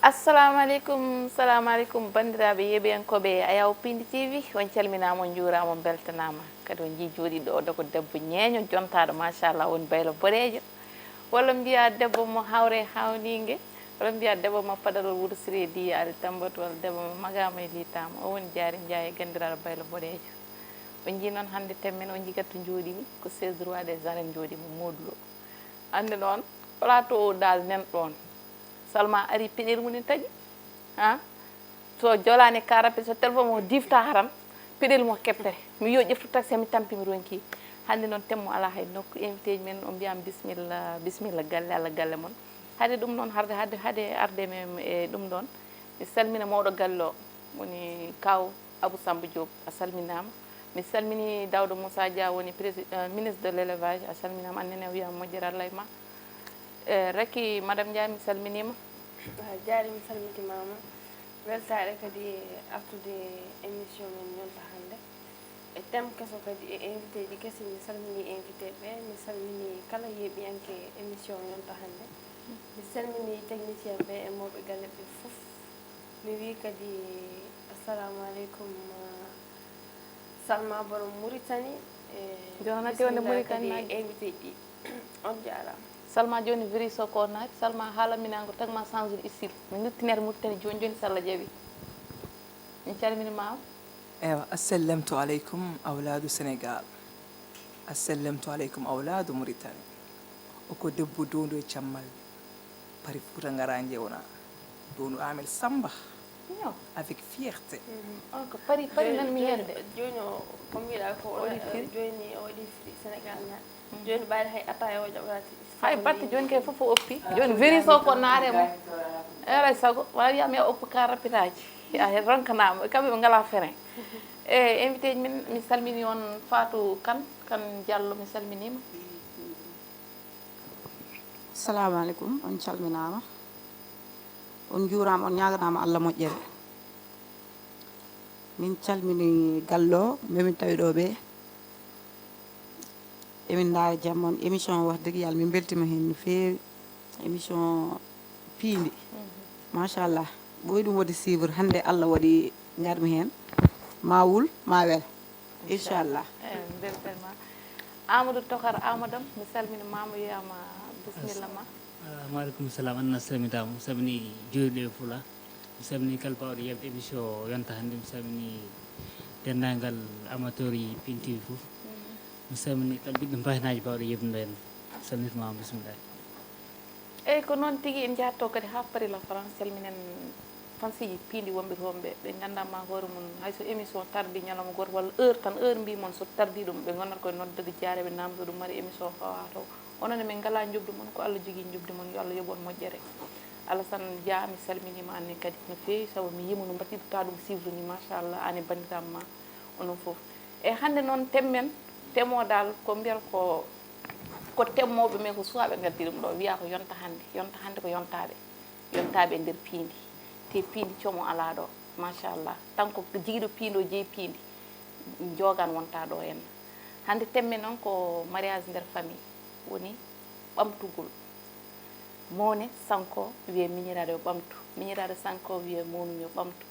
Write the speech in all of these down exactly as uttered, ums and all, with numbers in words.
Assalamu aleykum, salamu aleykum, banndiraaɓe yeeɓiyankooɓe Ayaw Pindi T V, on calminaama, on njuuraama, on mbeltanaama. Kadi on njii jooɗiiɗo o ko debbo ñeeño jontaaɗo, machallah, woni baylo boɗeejo. Walla mbiya debbo mo hawre hawniinge, walla mbiya debbo mo paɗalol wuro Siredi yaade tamboto, walla debbo mo magaama e liitaama. O woni Jaari Njaay e ganndiraaɗo baylo boɗeejo. On njii noon hannde temmen, on njii kadi to njooɗiimi, ko seize roi des arènes njooɗiimi, Modou Lo. Hannde noon, plateau o daal nan ɗoon. Salma ari, peɗel mum ne taƴi. Ha? So jolaani ka rapide, so téléphone mo difta haran, peɗel mo keppere. Mi yo ƴeftu taxi, mi tampi, mi ronki. Hannde noon, thème mo alaa hay nokku. Invité ji men, on mbiyam bisimilla, bisimilla galle, Allah galle mon. Hade ɗum noon, harde, hade, hade arde men e ɗum ɗoon. Mi salmina mawɗo galle o, woni Kaw Abou Samba Diop, a salminaama. Mi salmini Daouda Moussa Dia, woni prési-, euh, ministre de l'élevage, a salminaama. Annene o wiya moƴƴere Allah e ma. Eh, Racky, Madame Ndiaye, mi salminiima. A jaari, mi salmitimaama. Weltaare kadi e artude émission men yonta hannde. E thème keso kadi e invité ji kesi, mi salmini invité ɓe, mi salmini kala yeeɓiyanke émission yonta hannde. Mi salmini technicien ɓe e mawɓe galle ɓe fof. Mi wii kadi, assalamu aleykum, ah, Salma borom Mauritanie, e Jooni a natti wonde bisimilla Mauritanie kadi naati. E invité ji. On jaaraama. Salma jooni virus o ko naati. Salma haala minango tagma change de style. Min lutti ner Mauritanie jooni jooni, so Allah jaɓi. Min calmini ma. Ewa, assalamtu aleykum awlaadu Sénégal. Assalamtu aleykum awlaadu Mauritanie. O ko debbo dondu e cammal. Pari Fuuta ngara njewna. Dondu Amel Samba. Ñaw. Avec fierté. On ko pari, pari nan mi yande. Jooni o, ko mbiɗa ko o, Waɗi firi. Jooni o waɗi firi Sénégal na. Jooni ɓaade hay attaaya o jaɓataa. Hay batte jooni kay fof o oppi. Jooni virus o ko naare mo. Eray sago, wala wiya mi oppu ka rapidaaji. A he ronkanaama, kamɓe ɓe ngala frein. E invité ji min, mi salmini on Fatou Kane, Kane Diallo, mi salminiima. Assalamu aleykum, on calminaama. On njuuraama, on ñaaganaama Allah moƴƴere. Min calmini galle o, ɓe min tawi ɗo ɓe. Emin ndaara jam on. Émission o, wax dëgg Yàlla, min mbeltima heen no feewi. Émission piindi. Machallah. Ɓooyi ɗum waɗi suivre. Hannde Allah waɗi ngarmi heen. Ma wul, ma wel. Inchallah. Eh, beltanma. Amadou Tokar Amadou, mi salmini ma, mi wiyama bisimilla ma. Assalamu aleykum salam, Anna salmitaama. Mi salmini juulɓe e Fula. Mi salmini kala baawɗo yeɓde émission o yonta hannde. Mi salmini denndaangal amateur yi Pin T V fof. Mi salmini kala ɓiɗɗo mbahinaaji baawɗo yeɓde ɓeen. Salmitimaama, bisimilla. Eyi, ko noon tigi, en njahto kadi haa Paris, la France, calminen fansiiji piindi wonɓe toon ɓe. Ɓe nganndaa ma hoore mum, hay so émission tardi ñalawma gooto walla heure tan, heure mbii mon so tardi ɗum, ɓe ngonat koye noddude jaare, ɓe naamndo ɗum, mari émission fawa to. Onon ne, min ngalaa njoɓdi mon, ko Allah jogii njoɓdi mon, yo Allah yoɓ on moƴƴere. Alassane Dia, mi salminiima aan ne kadi no feewi, sabu mi yiima no mbaɗirta ɗum suivre ni, machallah, aan e banndiraaɓe ma, onon fof. E hannde noon, thème men, thème o dal, ko mbiyata ko, ko thème mawɓe men, ko suwaaɓe ngaddi ɗum ɗo, wiya ko yonta hannde, yonta hannde ko yontaaɓe, yontaaɓe e nder piindi, te piindi como alaa ɗo, machallah, tan ko jigɗo piindi o jeyi piindi, joogan wonta ɗo henna. Hannde thème men noon ko mariage nder famille, woni ɓamtugol. Mawne sanko wiye miñiraaɗo yo ɓamtu, miñiraaɗo sanko wiye mawnu yo ɓamtu.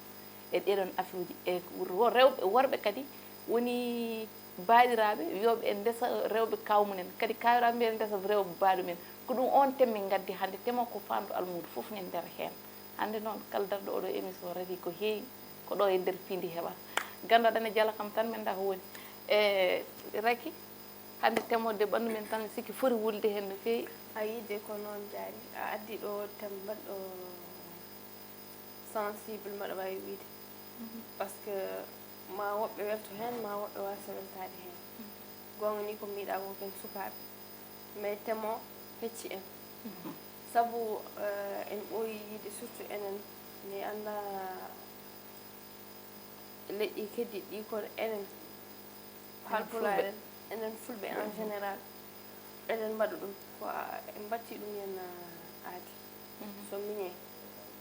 E ɗeɗon affaire uji, e wo-, rewɓe, worɓe kadi woni baaɗiraaɓe, yo ɓe ndesa rewɓe kaaw mumen, kadi kaawiraaɓe mbiya ndesa rewɓe baaɗo men. Ko ɗum on thème min ngaddi hannde, thème o ko faandu almuudo fof ne nder heen. Hannde noon, kala darɗo oɗo émission radi ko heewi, ko ɗo e nder piindi heɓa. Gannduɗaa ne jala kam tan, mi anndaa ko woni. E Racky, hannde thème o de ɓanndu men tan, mi sikki foti wulde heen no feewi. A yiide ko noon jaari, a addi ɗo thème mbaɗɗo sensible, mbaɗa waawi wiyde. Par ce que ma woɓɓe welto heen, ma woɓɓe waasa weltaade heen. Goonga ni ko mbiɗa ko ken sukaaɓe, mais thème o hecci en. Sabu, eh, en ɓooyi yiide surtout enen, mi annda leƴƴi keddiɗi ɗi, kono enen Haalpulaar en, enen Fulɓe en général, eɗen mbaɗa ɗum, ko a-, en mbatti ɗum heen, a-, aadi. So miñe,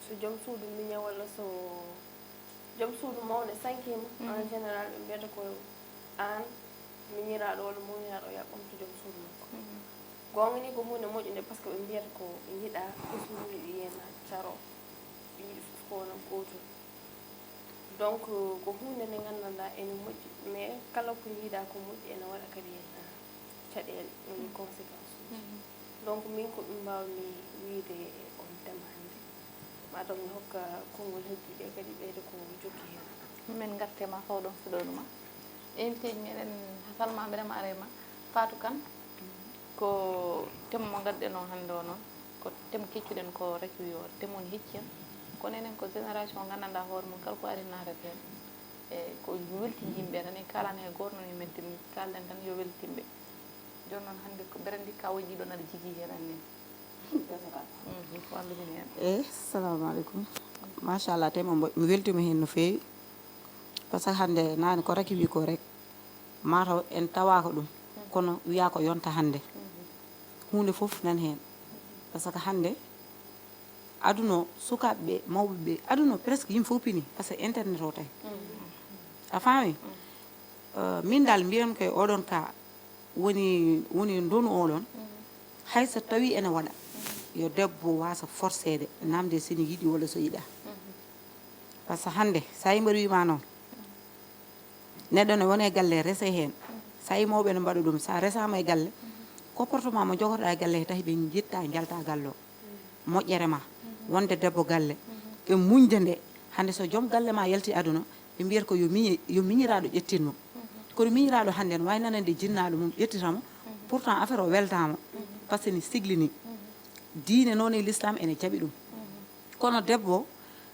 so joom suudu miñe walla so joom suudu mawne sankiima, en général, ɓe mbiyata ko aan miñiraaɗo walla mawniraaɗo o yaɓɓam to joom suudu makko. Goonga ni ko huunde moƴƴunde, par ce que ɓe mbiyata ko ɓe njiɗa ɓesnguuji ɗi heen caro. Yiɗi fof ko wona gootum. Donc, ko huunde nde nganndanɗaa ene moƴƴi, mais kala ko njiiɗaa ko moƴƴi ene waɗa kadi heen, ah, caɗeele, woni conséquence uji. Donc, min ko ɗum mbaawmi wiyde e on thème hannde. Maa taw mi hokka konngol heddiiɓe kadi ɓeyda ko jokki heen. Min ngarte ma fawɗon fuɗoɗuma. Invité ji meɗen salma mbeɗa ma are ma. Fatou Kane, ko thème mo ngadduɗen o hannde o noon, ko thème keccuɗen ko rakiwi o, thème on hecci en. Kono enen ko génération nganndanɗaa hoore mum kala ko ari naatata heen. E ko welti yimɓe tan, en kaalani hay gooto noon e men, tini kaalɗen tan yo weltinɓe. Jooni noon hannde ko berandi ka o jiiɗo nana jigii heen anne. Mhm, wallu min heen. Eh, salamu aleykum. Machallah, thème o mbo-, mi weltima heen no feewi. Par ce que hannde naane ko rakiwi ko rek. Mataw en tawaaka ɗum, kono wiyaa ko yonta hannde. Huunde fof nan heen. Par ce que hannde, aduna o, sukaaɓe ɓe, mawɓe ɓe, aduna o presque yimɓe fof pini, par ce que internet o tawi. A faami? Euh, min dal mbiyan ko e oɗon ka woni, woni ndonu oɗon, hay so tawi ene waɗa, yo debbo wasa forceede, namde sene yiɗi walla so yiɗa. Par ce que hannde, so a yimɓe wiima noon, neɗɗo ne wone galle, rese heen. So a yii mawɓe ne mbaɗa ɗum, so a resaama e galle, comportement mo jogotoɗaa e galle he tawi ɓe njitta, njalta galle o. Moƴƴere ma, wonde debbo galle, e muñde nde. Hannde so joom galle ma yalti aduna, ɓe mbiyata ko yo miñi-, yo miñiraaɗo ƴettin mo. Kono miñiraaɗo hannde ne waawi nanande jinnaaɗo mum, ƴettita mo. Pourtant affaire o weltaama, par ce que ne siglini. Diine noon e l'islam ene jaɓi ɗum. Kono debbo,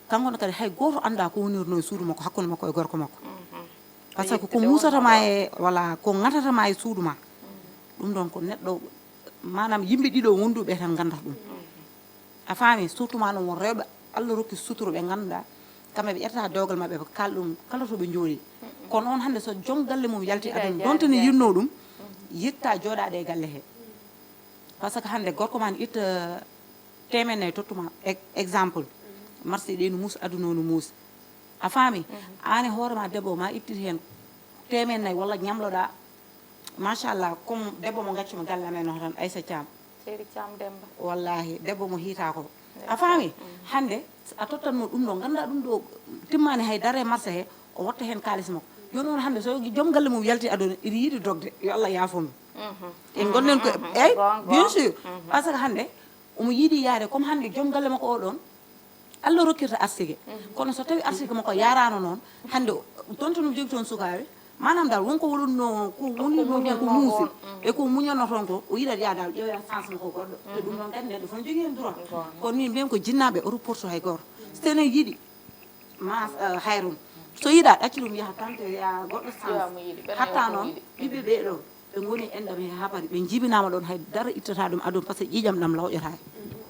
kanko ne kadi hay gooto anndaa ko wonirnoo e suudu makko, hakkunde makko e gorko makko. Par ce que ko muusata ma e, voilà, ko ŋatata ma e suudu ma. Ɗum ɗoon ko neɗɗo, maanaam yimɓe ɗiɗo wonduɓe tan nganndata ɗum. A faami? Surtout ma noon won rewɓe Allah rokki sutura ɓe ngannduɗaa, kamɓe ɓe ƴettata dewgal maɓɓe, ɓe kaala ɗum kala to ɓe njooɗi. Kono on hannde so joom galle mum yalti aduna, donte ne yinnoo ɗum, yetta jooɗaade e galle he. Par ce que hannde gorko ma ne itta teemeɗɗe nayi tottuma, e-, exemple, marché ɗe no muusi, aduna o no muusi. A faami? Aan e hoore ma debbo ma ittit heen teemeɗɗe nayi walla ñamloɗaa, machallah, comme debbo mo gaccu mo galle amen o tan, Aissa Thiam. Seydi Thiam Demba. Wallahi, debbo mo hiita ko. A faami? Hannde a tottan mo ɗum ɗo, ngannduɗaa ɗum ɗo timmaani hay dara e marché he, o watta heen kaalis makko. Jooni on hannde so joom galle mum yalti aduna, ina yiɗi dogde, yo Allah yaafo mo. En ngonnen ko, eyi, bien sûr. Par ce que hannde omo yiɗi yaade comme hannde joom galle makko o ɗoon, Allah rokkirta arsike. Kono so tawi arsike makko yaaraano noon, hannde o, toon toon omo jogii toon sukaaɓe, maanaam dal won ko wonunno, ko wonirno toon ko muusi, e ko muñanno toon ko, o yiɗat yaha dal ƴeewa chance makko goɗɗo. Te ɗum noon kadi neɗɗo fof ne jogii heen droit. Kono min mbiyam ko jinnaaɓe oto porto hay gooto. So tawi ne yiɗi, ma, eh, hayrun. So yiɗaa, ɗaccu ɗum yaha tante, yaha goɗɗo chance. Hatta noon, ɓiɓɓe ɓee ɗoo, ɓe ngoni enɗam he habari, ɓe njibinaama ɗoon, hay dara ittata ɗum aduna, par ce que ƴiiƴam ɗam lawƴotaake.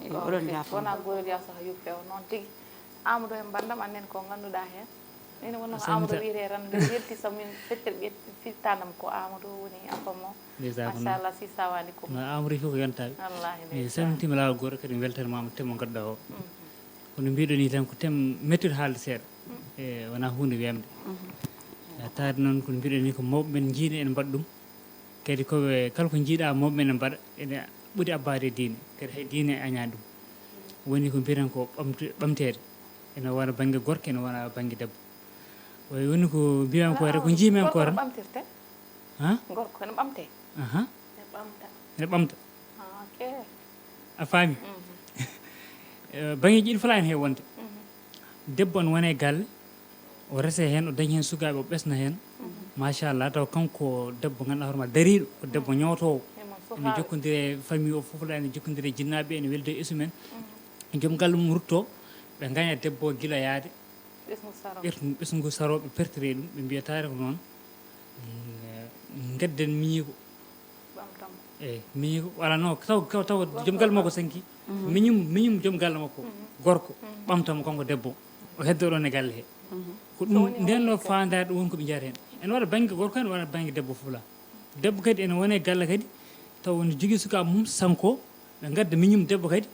Eyi, oɗon njaafo. Wona golle ya saha yuppe o noon tigi. Amadou en mbanndam annen ko ngannduɗaa heen. Ene wonno ko Amadou wiyetee tan, mbiɗa welti so min feccere ɓe firtanam ko Amadou woni affaire mo. Ndeysaan ko noon. Machallah, si sawani ko. No Amadou fof ko yontaɓe. Wallahi, ndeysaan. Mi salmitiima laawol gooto kadi mi weltanmaama thème mo ngannduɗaa o. Kono mbiɗo ni tan ko thème mettuɗo haalde seeɗa. E wonaa huunde weemde. Taade noon ko mbiɗo ni ko mawɓe men njiini ene mbaɗa ɗum. Kadi ko ɓe, kala ko njiiɗaa mawɓe men ene mbaɗa, ene ɓuri abbaade e diine. Kadi hay diine añaani ɗum. Woni ko mbiyaten ko ɓamtu-, ɓamteede. Ene wona bannge gorko, ene wona bannge debbo. Wayi woni ko mbiyan ko tan, ko njiimi en ko tan. Ɓamtirte? Ha? Gorko ene ɓamte? Aha. Ene ɓamta. Ene ɓamta. Ah, ok. A faami? Eh, banngeeji ɗiɗi fof ene heewi wonde. Debbo ene wona e galle, o rese heen, o dañi heen sukaaɓe, o ɓesna heen. Machallah, taw kanko debbo ngannduɗaa hoore ma dariiɗo, ko debbo ñootoowo. Ene jokkondiri e famille o fof, ene jokkondiri e jinnaaɓe, ene weldi e esum en. Joom galle mum rutto, ɓe ngaña debbo o gila yaade. Ɓesngu saroo. Ɓesngu, ɓesngu saroo, ɓe pertire ɗum, ɓe mbiya taare ko noon. Mm, eh, ngadden miñiiko. Ɓamtam. Eyi, miñiiko, walla non, taw, taw, taw joom galle makko sanki. Miñum, miñum joom galle makko, gorko, ɓamtam kanko debbo. O heddo ɗoon e galle he. Ko ɗum, nden ɗo faandaare ɗum woni ko ɓe njiyata heen. Ene waɗa bannge gorko, ene waɗa bannge debbo fof la. Debbo kadi ene wona e galle kadi, taw ene jogii sukaaɓe mum sanko, ɓe ngadda miñum debbo kadi,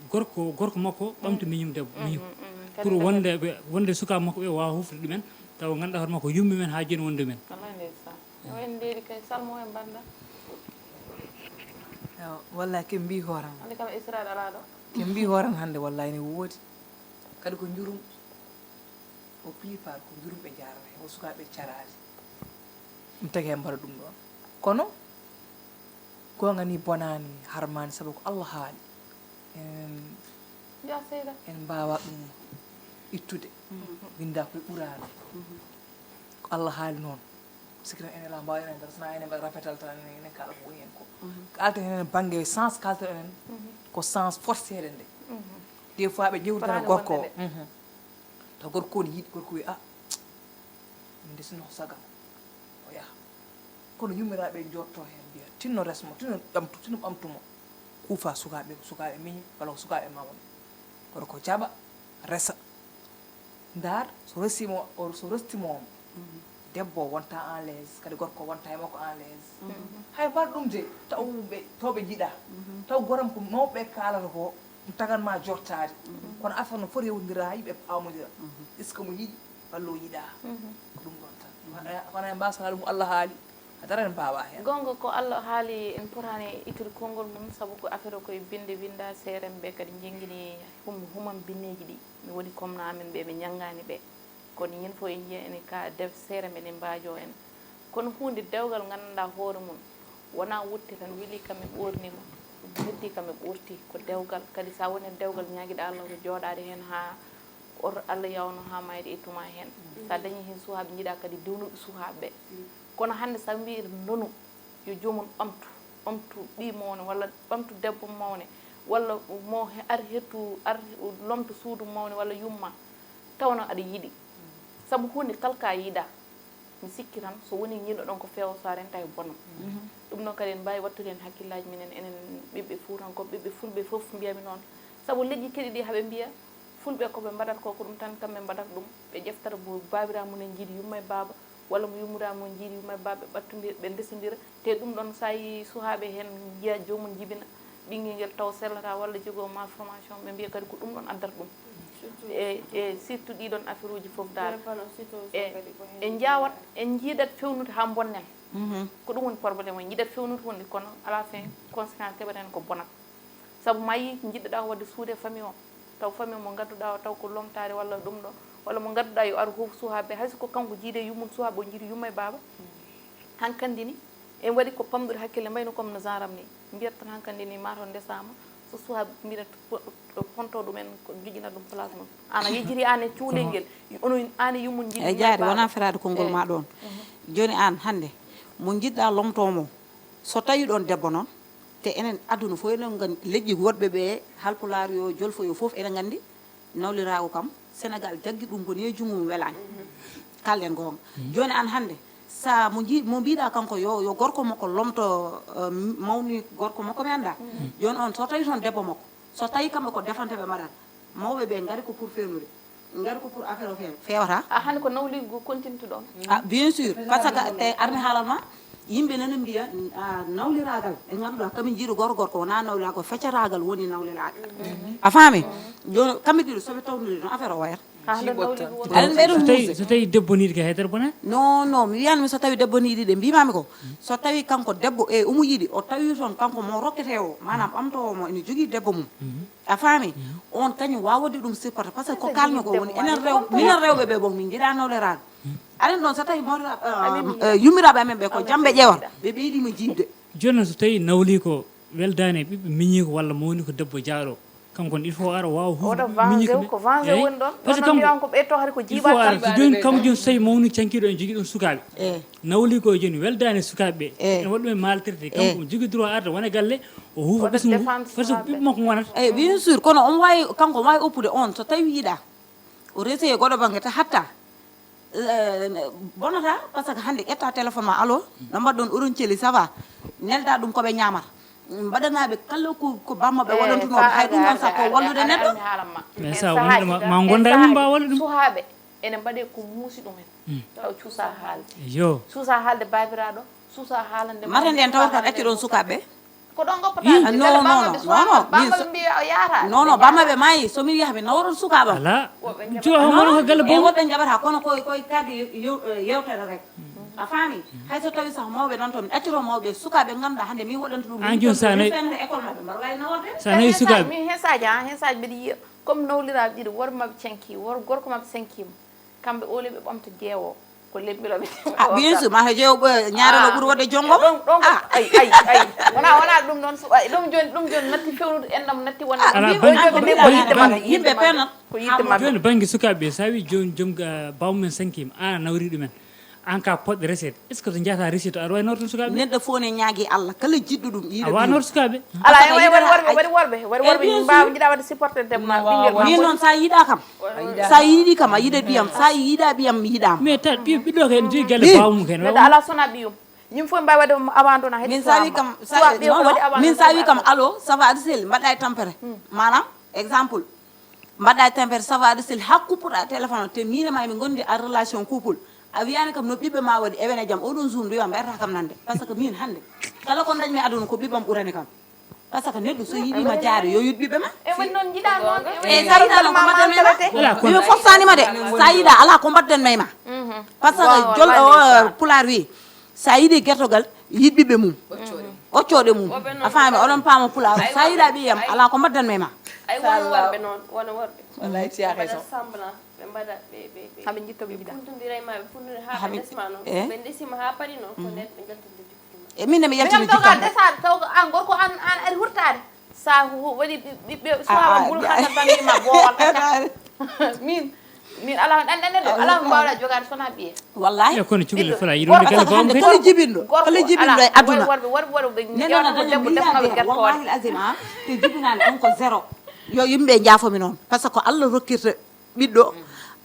gorko, gorko makko ɓamta miñum debbo, miñum. Pour wonde ɓe, wonde sukaaɓe makko ɓe waawa hufde ɗumen, tawa ngannduɗaa hoore makko yummi men haa jooni wonde men. Wallahi ndeysaan. Yo en ndeedi kay salmo en bannda. Yo, wallahi ke mbi hooram. Hannde kam Israël alaa ɗo. Ke mbi hooram hannde wallahi ne woodi. Kadi ko njurum, au plus part ko njurum ɓe njaarata heen, o sukaaɓe caraali. Ɗum tagi heen mbaɗa ɗum ɗoon. Kono goonga ni bonaani, harmaani, sabu ko Allah haali. En, Ya seyda. En mbaawa ɗum ittude. Winnda koye Quraana. Ko Allah haali noon. Sikki tan enen la mbawa enen dara sona enen mbaɗa rafetal tan enen enen kala ko woni hen ko. Kalten enen banggue sens kalten enen ko sens forcé eɗen nde. Des fois ɓe ƴewtata gorko o. Taw gorko o ne yiɗi gorko wi a min de sinno ko sagam o yaha. Kono yummiraɓe jotto hen mbiya tinno resmo tinno ɓamtu tinno ɓamtumo. Kuufa sukaɓe ko sukaɓe miñi walla ko sukaɓe mawɓe. Kono ko jaɓa resa. Ndar so resimo so restimomo debbo wonta en l'aise kadi gorko wonta e makko en l'aise. Hay mbaɗ ɗum de taw ɓe tawɓe jiɗa taw goram ko mawɓe kalata ko tagan ma jottaade. Kono affaire no foti yewtidira ha yiɓe pamodira est ce que mo yiɗi walla o yiɗa. Ko ɗum ɗon tan kono en mbasata ɗum allah haali. A dara en mbaawa heen. Goonga ko Allah haali en potaani ittude konngol mum sabu ko affaire o koye binnde winnda seerem ɓe kadi njenngini hum humam binneeji ɗi mi woni comme no amen ɓe ɓe njanngaani ɓe kono ñin fof en njiya ene ka def seerem ene mbaajo en kono huunde dewgal nganndanɗaa hoore mum wonaa wutte tan weli kam e ɓoorni ma heddi kam e ɓoorti ko dewgal kadi so a woni e dewgal ñaagiɗa Allah ko jooɗaade heen haa or Allah yawno haa mayde e tuma heen so a dañi heen suhaaɓe njiɗa kadi dewnuɓe suhaaɓe ɓe kono hannde so a mbiyi ndonu yo joomum ɓamtu ɓamtu ɓii mawne walla ɓamtu debbo mawne walla mo ari hettu ar lomto suudu mawne walla yumma tawno aɗa yiɗi sabu huunde kala ka yiɗa mi sikki tan so woni ñiiɗo ɗon ko feewa so a renta e bono ɗum noon kadi en mbaawi wattude heen hakkillaaji minen enen ɓiɓɓe fuutankooɓe ɓiɓɓe fulɓe fof mbiyami noon sabu leƴƴi keɗi ɗi haɓe mbiya fulɓe ko ɓe mbaɗata ko ko ɗum tan kamɓe mbaɗata ɗum ɓe ƴeftata baabiraaɓe mum en njiidi yumma e baaba walla mo yummiraama mo jiidi yumma e baaba ɓe ɓattondir ɓe ndesondira te ɗum ɗon so a yii suhaaɓe heen njiya joomum jibina ɓinngel ngel taw sellata walla jogoo malformation ɓe mbiya kadi ko ɗum ɗon addata ɗum e e surtout ɗii ɗon affaire uji fof dal e e njaawat en njiidat fewnude haa mbonnen ko ɗum woni probléme o njiidat fewnude hunde kono à la fin conséquence keɓaten ko bonat sabu ma yii njiɗɗoɗaa ko waɗde suude famille o taw famille mo ngannduɗaa o taw ko lomtaade walla ɗum ɗo walla mo ngannduɗaa yo ar hoof suhaaɓe hay so ko kanko jiide yummum suhaaɓe o jiidi yumma e baaba hankandi ni en waɗi ko pamɗude hakkille mbayno comme no genre am ni mbiyat tan hankandi ni mataw ndesaama so suhaaɓe mbiɗa ponto ɗumen ko joƴina ɗum place mum an a yejjiri an e cuulel ngel ono an e yummum jiidi e jaari wona feraade konngol ma ɗon jooni an hannde mo jiɗɗa lomtomo so tawi ɗon debbo noon te enen aduna fof enen nganndi leƴƴi woɗɓe ɓe halpulaar yo jolfo yo fof enen nganndi nawliraagu kam sénégal jaggi ɗum ko ni e junngo mum welaani kalɗen goonga jooni aan hannde sa mo jii mo mbiɗa kanko yo yo gorko makko lomto mawni gorko makko mi annda jooni on so tawi toon debbo makko so tawi kamɓe ko defante ɓe mbaɗata mawɓe ɓe ngari ko pour fewnude ngari ko pour affaire o feewa fewata a hannde ko nawligu contintu ɗon a bien sûr par ce que te armi haalal ma yimɓe nana mbiya nawliragal ɓe ganduɗa kamin jiiɗo goto gorko wona nawliragal feccatagal woni nawliragal a faami joni kamɓe ɗiɗo soɓe tawnude no affaire o wayata aɗa ɓeɗo so tawi so tawi debbo niɗi ka hetere bonani non non mi wiyanmi so tawi debbo niɗi ɗe mbimami ko so tawi kanko debbo e omo yiɗi o tawi toon kanko mo rokkete o manam ɓamtowo mo ene jogui debbo mum a faami on kañum wawode ɗum supporte par ce que ko kalmi ko woni enen rew minen rewɓe ɓe bon min jiiɗa nawliragal aɗen ɗon so tawi mawɗo yummiraɓe amen ɓe ko jamɓe ƴeewa ɓe ɓeydima jiiɓde jooni noon so tawi nawli ko weldani e ɓiɓɓe miñiko walla mawni ko debbo jaaɗo kanko ne il faut ara wawa huuɗo miñiko ko vengé woni ɗon par ce que kanko ko ɓetto hari ko jiiɓa tan so jooni kanko jooni so tawi mawni cankiɗo en jogui ɗon sukaɓe nawli ko jooni weldani e sukaɓe ɓe ene waɗi ɗum e maltraité kanko ne jogui droit arde wona galle o huufa ɓesngu par ce que ɓiɓɓe makko gonata eyyi bien sûr kono omo wawi kanko omo wawi oppude on so tawi yiiɗa o resi e goɗo banggue ta hatta bonata par ce que hannde ƴetta téléphone ma allo no mbaɗɗon oɗon celi ça va nelda ɗum koɓe ñamata mbaɗanaɓe kala ko ko bammaɓe waɗantunoɓe hay ɗum ɗon sakko wallude neɗɗo mais sa wonidema ma gonda e mum mbawa wallude ɗum suhaɓe ene mbaɗe ko muusi ɗum en taw cuusa haalde yo cuusa haalde babiraɗo suusa haalande mata nden tawata ɗaccuɗon sukaɓe ko ɗon goppata non non non non bammaɓe mbiya o yaata non non bammaɓe maayi somin yaha mi naworon sukaɓam ala jowa hono ko galle bom woɓɓe jaɓata kono koye koye kadi yewtere rek A faami? Hay so tawi sax mawɓe nan toon, mi accito mawɓe, sukaaɓe ngannduɗaa hannde min waɗanta ɗum. An jooni sa nayi, fende école maɓɓe mbaɗa waawi naworde. Sa nayi sukaaɓe. Min hen saaji, ha, hen saaji mbiɗa yiya, comme nawliraaɓe ɗiɗo, worɓe maɓɓe cankii, wor-, gorko maɓɓe sankiima. Kamɓe o le ɓe ɓamta jeewo, ko lemmbirooɓe. Ah, bien sûr, ma he jeewo ɓe ñaarelo ɓuri wonde jonngo. Ɗon, ɗon, ah, ay, ay, ay. Wona, wona ɗum noon, so, ay, ɗum jooni, ɗum jooni natti fewnude, enɗam natti wonde. Ah, ala bannge, bannge, bannge, yimɓe peenat. Ko yiɗde maɓɓe. Jooni bannge sukaaɓe ɓe, so a wii jooni joom ga-, baawo men sankiima, a nawri ɗumen. An ka poɗɗo recette. Est-ce que to njahata recette aɗa wawi nawrde sukaaɓe? Neɗɗo fof ne ñaagi Allah, kala jiɗɗo ɗum yiɗa. A wawi nawrde sukaaɓe. Ala, en waɗi worɓe, waɗi worɓe, waɗi worɓe min mbaawa jiɗa wadde supporter debbo ma, ɓinngel ma. Min noon sa yiɗa kam. Sa yiɗi kam a yiɗa ɓiyam, sa yiɗa ɓiyam mi yiɗama. Mais ta ɓiɗɗo ken jogi galle baawo mum ken. Neɗɗo ala sona ɓiyum. Yim fof mbaawi waɗde abandon ha. Min sa wi kam, min sa wi kam allo, ça va aɗa selli, mbaɗɗa e tampere. Maanaam exemple, mbaɗɗa e tampere, ça va aɗa selli, ha kuppuɗa téléphone o, te miin e ma emin ngondi en relation couple. A wiyani kam no ɓiɓɓe ma waɗi, ewen e jam, oɗon jour nduya mbayata kam nande. Par ce que min hannde, kala ko dañmi aduna ko ɓiɓɓam ɓurani kam. Par ce que neɗɗo so yiɗima jaade, yo yiɗ ɓiɓɓe ma. E woni noon jiɗa noon. E sa yiɗa noon ko mbaɗden ma. Voilà, ko ɓiɓɓe fof sanima de. Sa yiɗa, ala ko mbaɗden ma. Par ce que jol o, pulaar wi, sa yiɗi gertogal, yiɗ ɓiɓɓe mum. Ɓoccoɗe mum. A faami, oɗon paama pulaar. Sa yiɗa ɓiyam, ala ko mbaɗdan ma. Ay, won worɓe noon, won worɓe. Wallahi, tiyaka e so. Semblant, ɓe mbaɗa, ɓe, ɓe, ɓe. Haɓe jitta ɓe jiɗa. Puntondira e ma, ɓe puntondira ha ɓe ndesma noon. Eh? Ɓe ndesima ha paari noon, ko nden ɓe jaltinde jikkuji maɓɓe. E min ne mi yaltino jikkuji maɓɓe. Taw ko an, gorko an, an ari hurtaade. Sa hu-, waɗi ɓi-, ɓiɓɓe, suwa bul hata bannge ma boowal. Min, min ala, ɗan, ɗan, ɗan, ala ko mbawɗa jogaade sona ɓiye. Wallahi. E kono cukalel fala yiɗo wonde galle bawam kadi. Kala jibinɗo, kala jibinɗo e aduna. Worɓe, worɓe, worɓe, ɓe nena na daña debbo defnoɓe gertoɗe. Wallahi azim, ha, te jibinani on ko zéro. Yo yimɓe jaafomi noon. Par ce que Allah rokkirta ɓiɗɗo,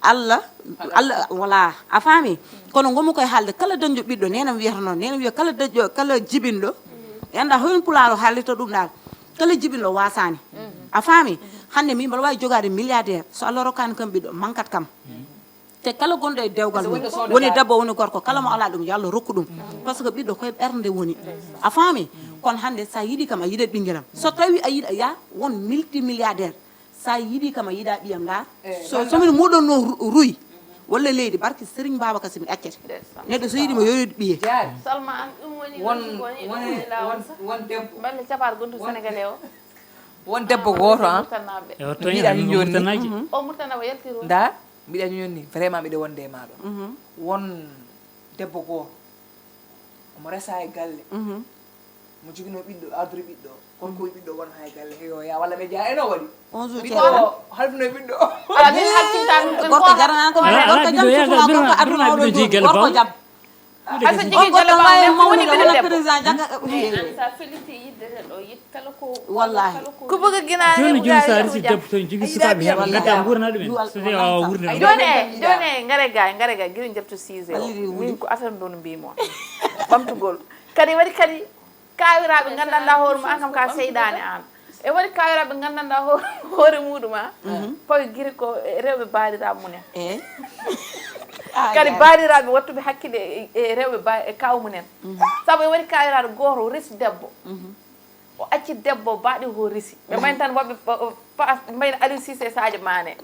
Allah, Allah, wala, a faami? Kono ngomu koye haalde, kala dañɗo ɓiɗɗo, nenam wiyata noon, nenam wiya kala dañɗo, kala jibinɗo, anda hoyno pulaar o haallirta ɗum ɗaal, kala jibinɗo wasaani. A faami? Hannde min mbaɗa waawi jogaade milliardaire, so Allah rokkaani kam ɓiɗɗo, mankat kam. Te kala gonɗo e dewgal mum, woni debbo, woni gorko, kala mo alaa ɗum, yo Allah rokku ɗum. Par ce que ɓiɗɗo koye ɓernde woni. A faami? Kono hannde, so a yiɗi kam, a yiɗat ɓinngelam. So tawi a yiɗa, ya won multimilliardaire. Sa yiɗi kam a yiɗa ɓiyam, ndaa. So, so min muɗonno ru-, ruy, walla leydi, barki Serigne Babacar Sy mi accete. Neɗɗo so yiɗi mo yoyoɗ ɓiye. Salma, an ɗum woni won, won, won debbo. Balle capaɗo gonɗo Sénégalais o. Won debbo gooto, ah. Murtanaɓe. E o toñi mbiɗa an jonni. O Murtana o yaltiro. Ndaa, mbiɗa jonni, vraiment mbiɗa wonde e maa ɗo. Won debbo gooto. Omo resa e galle. Mo joginoo ɓiɗɗo, ardori ɓiɗɗo. Gorko wi ɓiɗɗo won hay galle, heyo ya, walla ɓe jaa, eno waɗi. On jour ɓiɗɗo ceerno. O halfino e ɓiɗɗo. Ala, min halfinta ɗum. Gorko jarana ko, ala, ala, gorko jam, ɓiɗɗo surtout yaga, gorko aduna oɗo jour, galle gorko bawɗo. Jam. Hay so jogii galle bawɗo, woni ɓiɗɗo debbo. Président Diaga. Sa feliti yidde ɗo, yid kala ko, wallahi. Kala ko. Ko bëgg ginaani. Jooni, jooni, sa resi debbo toon, jogi sukaaɓe, heɓa, ngadda nguurna ɗumen. So tawi a wawa wuurnude ɗum. Jooni e, jooni e, ngare ga, ngare ga, gila jabtu siise o. Min ko affaire ɗo no mbiymi on. Ɓamtugol. Kadi waɗi kadi, kaawiraaɓe nganndanɗaa hoore mum, aan kam ka seyɗaane aan. E woni kaawiraaɓe nganndanɗaa ho-, hoore muɗum, a? Pawi giri ko e rewɓe baaliraaɓe mumen. Eh? Ah, kadi ya. Baaliraaɓe wattuɓe hakkille e, e rewɓe ba-, e kaaw mumen. Sabu e woni kaawiraaɗo gooto resi debbo. O acci debbo baaɗi ho resi. Ɓe mbayni tan woɓɓe pa-, pa-, mbayni Aliou Cissé Sadio Mané.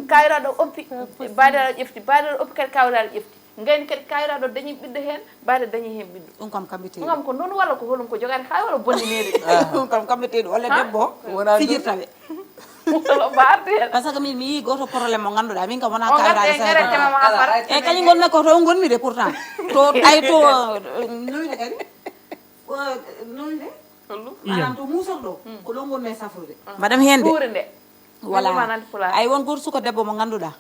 Kaawiraaɗo oppi, baaliraaɗo ƴefti, baaliraaɗo oppi kadi kaawiraaɗo ƴefti. Ngayni kadi kaawiraaɗo dañi ɓiɗɗo heen, baade dañi heen ɓiɗɗo. Ɗum kam kamɓe teewi. Ɗum kam ko noon walla ko holum ko jogaade haa walla bonnineede? Ɗum kam kamɓe teewi, walla debbo fijirta ɓe. Walla mbaarde heen. Parce que min mi yii gooto problème mo ngannduɗaa, min kam wonaa kaawiraaɗo e Sénégal. E kañum ngonmi ko toon ngonmi de pourtant. To ay to, euh, noyde kadi. Ko noyde? Maanaam to muusol ɗo, ko ɗo ngonmi e safrude. Mbaɗam heen de. Ɓuure nde. Voilà. Ay won gooto suka debbo mo ngannduɗaa.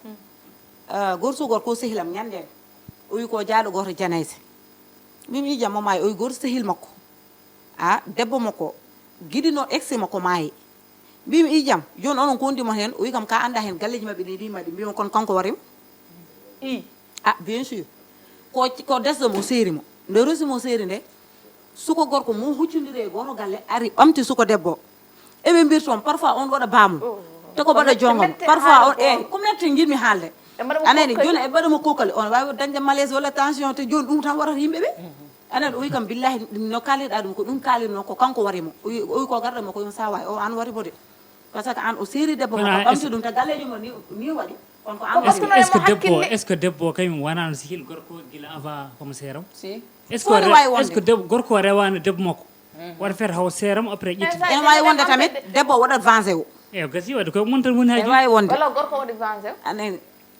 Ah, gooto suka gorko o sehilam ñande. O wi ko jaaɗo gooto janayse. Mbimi jam mo maayi, o wi gooto sehil makko. Ah, debbo makko. Giɗino ex makko maayi. Mbimi i jam, jooni onon ko wondi mo heen, o wi kam ka annda heen galleeji maɓɓe ɗi ndi mbaɗi. Mbimi kon kanko warimo. I. Ah, bien sûr. Ko, ko desɗo mo seeri mo. Nde resi mo seeri nde, suka gorko mo huccondiri e gooto galle, ari ɓamti suka debbo. Eɓe mbirta on, parfois on waɗa baamu. Te ko mbaɗa jongo. Parfois on, eh, ko mette njiɗmi haalde. Anani, jooni e mbaɗa mo kokali, on waawi dañde malaise walla tension, te jooni ɗum tan warata yimɓe ɓe. Anani, o wi kam, billahi, no kaalirɗa ɗum, ko ɗum kaalirno, ko kanko wari mo. O wi, o wi ko garɗo mo, ko ɗum sawaay, o an wari mo de. Parce que an o seeri debbo mo, ɓamti ɗum, te galleejo mo ni, ni waɗi. Est-ce que, est-ce que debbo, est-ce que debbo kañum wonano sehil gorko gila avant homo seeram? Si. Est-ce que, est-ce que debbo, gorko o rewana debbo makko? Wata feet haw seeram après ƴetti. Ene wawi wonde tamit debbo waɗat vengé o. Eyo, gasi waɗi koye mum tan woni haaju. Ene wawi wonde. Walla gorko waɗi vengé o. Anen.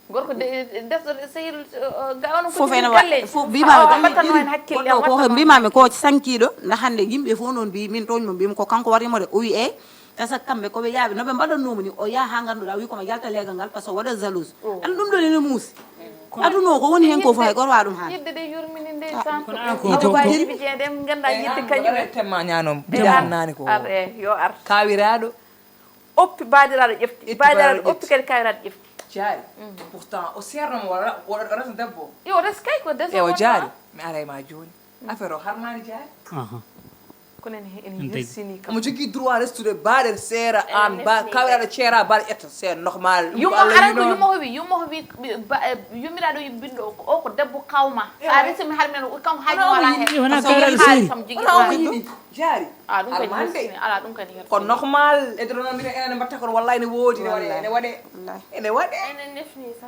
Gorko de, de, de, sehil, eh, ga ono fof ene wawi. Fof mbima ɓe mbaɗatano en hakkille. Goɗɗo ko mbimami ko sankiɗo, nda hande yimɓe fof noon mbi min toñmo mbimi ko kanko warimo de. O wi e Tasa kamɓe ko ɓe yaaɓi no ɓe mbaɗannoomo ni, o yaha haa ngannduɗaa, o wi ko mo yalta leegal ngal, parce que o waɗa jalouse. An ɗum ɗon ene muusi. Aduna o ko woni heen ko fof hay gooto waawa ɗum haala. Yidde de yurmini nde tan. Kono an ko yidde ko ko jeri. Yidde jeeɗe ngannda yidde kañum. Temma ñanom. Ɓe annani ko. Ar e yo ar. Kawiraaɗo. Oppi baadiraɗo ƴefti. Baadiraɗo oppi kadi kawiraaɗo ƴefti. Jaari. Pourtant o seerno mo wala o resa debbo. Yo res kay ko debbo. E o jaari. Mi aray ma jooni. Affaire o harmani jaari. Aha. Kono en en hirsini kam. Omo jogii droit restude baaɗe seera an ba kawiraɗo ceera baaɗe ƴetta c'est normal. Yumma aran ko yumma o wi yumma o wi yummiraɗo binɗo o ko debbo kawma. Sa resimi harmani o kam haaju wala hen. Wona kawiraɗo seeri. Kam jigi. Jaari. A ɗum kadi hirsini ala ɗum kadi hirsini. Ko normal e dono mbiɗa enen mbatta kono wallahi ne woodi ne waɗe ne waɗe. Ene waɗe. Enen nefni sa.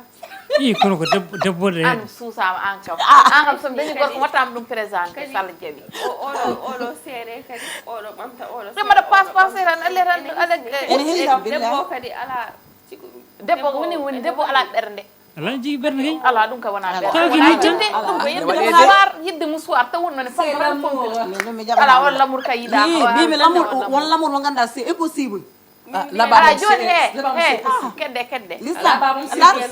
Ii, kono ko debbo, debbo de. An suusaama an kam. An kam so dañi gorko wattaama ɗum présenté salla jawi. Oɗo oɗo seere kadi oɗo ɓamta oɗo. Ɗum mbaɗa passe passe tan alle tan alle. Ene heewi debbo kadi ala. Debbo woni woni debbo ala ɓernde. Ala jigi ɓernde kay. Ala ɗum ka wona ɓernde. Tawki ni tan. Ɗum ko yidde musuwar yidde musuwar taw wonno ne pompe tan pompe. Ala on lamour ka yiɗa. Mbimi lamour won lamour mo ganduɗa c'est impossible. Laba ala joni he he kedde kedde. L'islam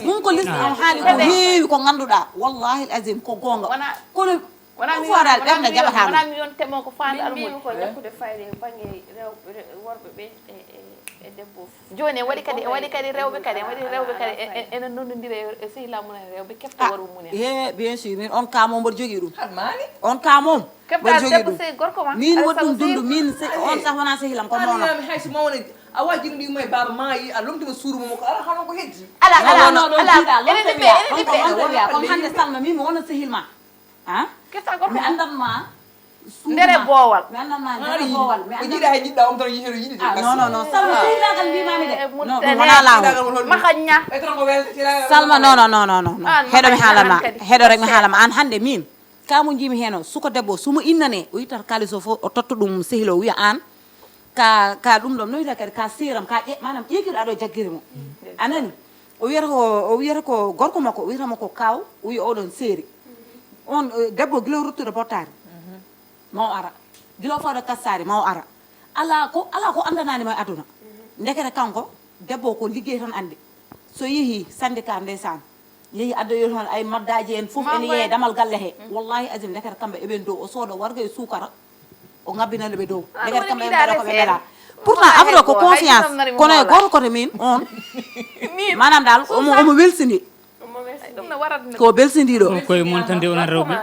ɗum ko l'islam haali ko heewi ko ganduɗa wallahi azim ko gonga. Kono wona mi foral ɓernde jaɓata wona mi yon temo ko faande almuɗi ko jakkude fayde bangge rewɓe worɓe ɓe e debbo. Joni en waɗi kadi en waɗi kadi rewɓe kadi en waɗi rewɓe kadi ene nododira e sehila mum en rewɓe kefta waru mum en. He bien sûr min on ka mo mboɗo jogui ɗum. On ka mom. Kefta debbo sey gorko ma. Min woɗɗum dundu min on sah wona sehilam ko mono. Hay so mawne a waji ɗum ɗimo e baba ma yi a lomtima suuru mo ko ala hano ko heddi. Ala ala ala ene ɓiɓɓe ene ɓiɓɓe. Kono hande salma min mi wona sehil ma. Kefta gorko mi andan ma. Ndere boowal. Mi annan ma ndere boowal mi annan. Jiɗa hay jiɗɗa on tan yihiro yiɗi de. Non non non salma sehilaagal mbimami de. Wona lawol. Maxa ña. Salma non non non non non heɗo mi haalama heɗo rek mi haalama an hande min. Ka mo jimi heno suko debbo sumo innane o yittat kalis o fof o totta ɗum sehil o wiya an. Ka ka ɗum ɗon no wiyta kadi ka seeram ka ƴe manam ƴeekiɗo aɗo jaggiri mo. A nani. O wiyata ko o wiyata ko gorko makko o wiyata mo ko kaw o wiya oɗon seeri. On debbo gila o ruttude bottaari. Ma o ara gila o fawde kastaari ma o ara. Ala ko ala ko andanani ma e aduna. Ndekete kanko debbo ko liggey tan andi. So yeehi syndicat ndeysaan yeehi addoyo toon ay maddaji en fof ene yeehe damal galle he. Wallahi azim ndekete kamɓe eɓen dow o sooda warga e suukara. O ngabbinani ɓe dow ndekete kamɓe eɓe mbaɗa ko ɓe mbaɗa. Pourtant affaire o ko confiance kono e goto koto min on. Manam dal omo omo welsini. Ko belsindiɗo. Koye mon tan de onon rewɓe.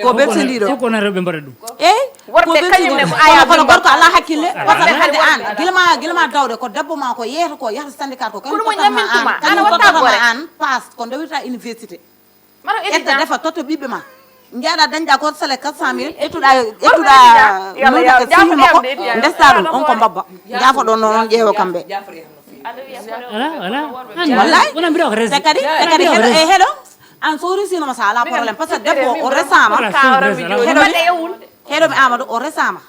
Ko belsindiɗo fof ko onon rewɓe mbaɗa ɗum. Eyi. Worɓe kañum ne ko aya kono gorko ala hakkille. Parce que hande an gilma gilma dawde ko debbo ma ko yeeto ko yahata syndicat ko kañum tottatma an kañum tottatma an passe ko ndewirta université. Ƴetta defa toto ɓiɓɓe ma. Njaɗa dañɗa ko sale quatre cent mille ƴettuɗa ƴettuɗa noyde ka sehil makko. Ndesta ɗum on ko mbabba. Jaafoɗon noon on ƴeewo kamɓe. Ala ala. Wallay. Wona mbiɗa ko resi. Te kadi te kadi heɗo e heɗo. An so resinoma sa ala problème parce que debbo o resama. Heɗomi heɗomi amadou o resama.